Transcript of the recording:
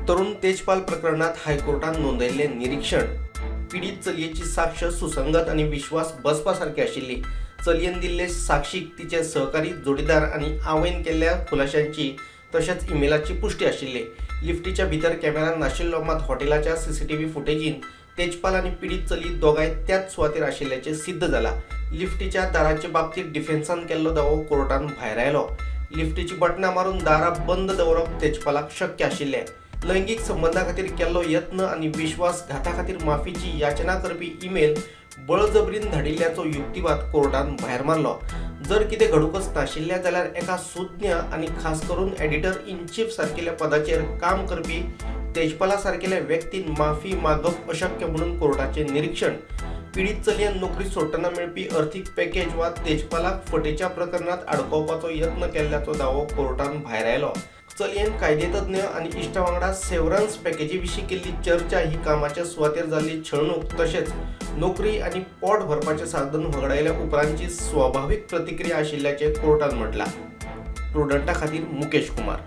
तरुण तेजपाल प्रकरणात हायकोर्टान नोंदयल्लें निरीक्षण. पिडीत चलयेची साक्ष सुसंगत आनी विश्वास बसपा सारकी आशिल्ली. चलयेन दिल्ले साक्षीक तिचे सहकारी, जोडीदार आनी आवयन केल्ल्या खुलाशांची तशेंच इमेलाची पुश्टी आशिल्ली. लिफ्टीच्या भितर कॅमेरा नाशिल्लो, मात हॉटेलाच्या सीसीटीव्ही फुटेजीन तेजपाल आनी पिडीत चली दोगांय त्याच सुवातेर आशिल्ल्याचें सिद्ध जाला. लिफ्टीच्या दाराचे बाबतीत डिफेन्सान केल्लो दावो कोर्टान भायरायलो. लिफ्टीची बटणां मारून दारां बंद दवरप तेजपालाक शक्य आशिल्लें. लैंगीक संबंदा खातीर केल्लो यत्न आनी विश्वासघाता खातीर माफीची याचना करपी ईमेल बळजबरीन धाडिल्ल्याचो युक्तिवाद कोर्टान भायर मारलो. जर कितें घडूंकच नाशिल्लें जाल्यार एका सुज्ञ आनी खास करून एडिटर इन चीफ सारकेल्या पदाचेर काम करपी तेजपाला सारकेल्या व्यक्तीन माफी मागप अशक्य म्हणून कोर्टाचें निरीक्षण. पिडीत चलयेन नोकरी सोडटना मेळपी अर्थीक पॅकेज वा तेजपालाक फटीच्या प्रकरणात आडकोवपाचो यत्न केल्ल्याचो दावो कोर्टान भायरायलो. चलयेन कायदेतज्ञ आनी इश्टा वांगडा सेव्हरन्स पॅकेजी विशीं केल्ली चर्चा ही कामाच्या सुवातेर जाल्ली छळणूक तशेंच नोकरी आनी पोट भरपाचें साधन वगडायल्या उपरांतची स्वभावीक प्रतिक्रिया आशिल्ल्याचें कोर्टान म्हटलां. प्रुडंटा खातीर मुकेश कुमार.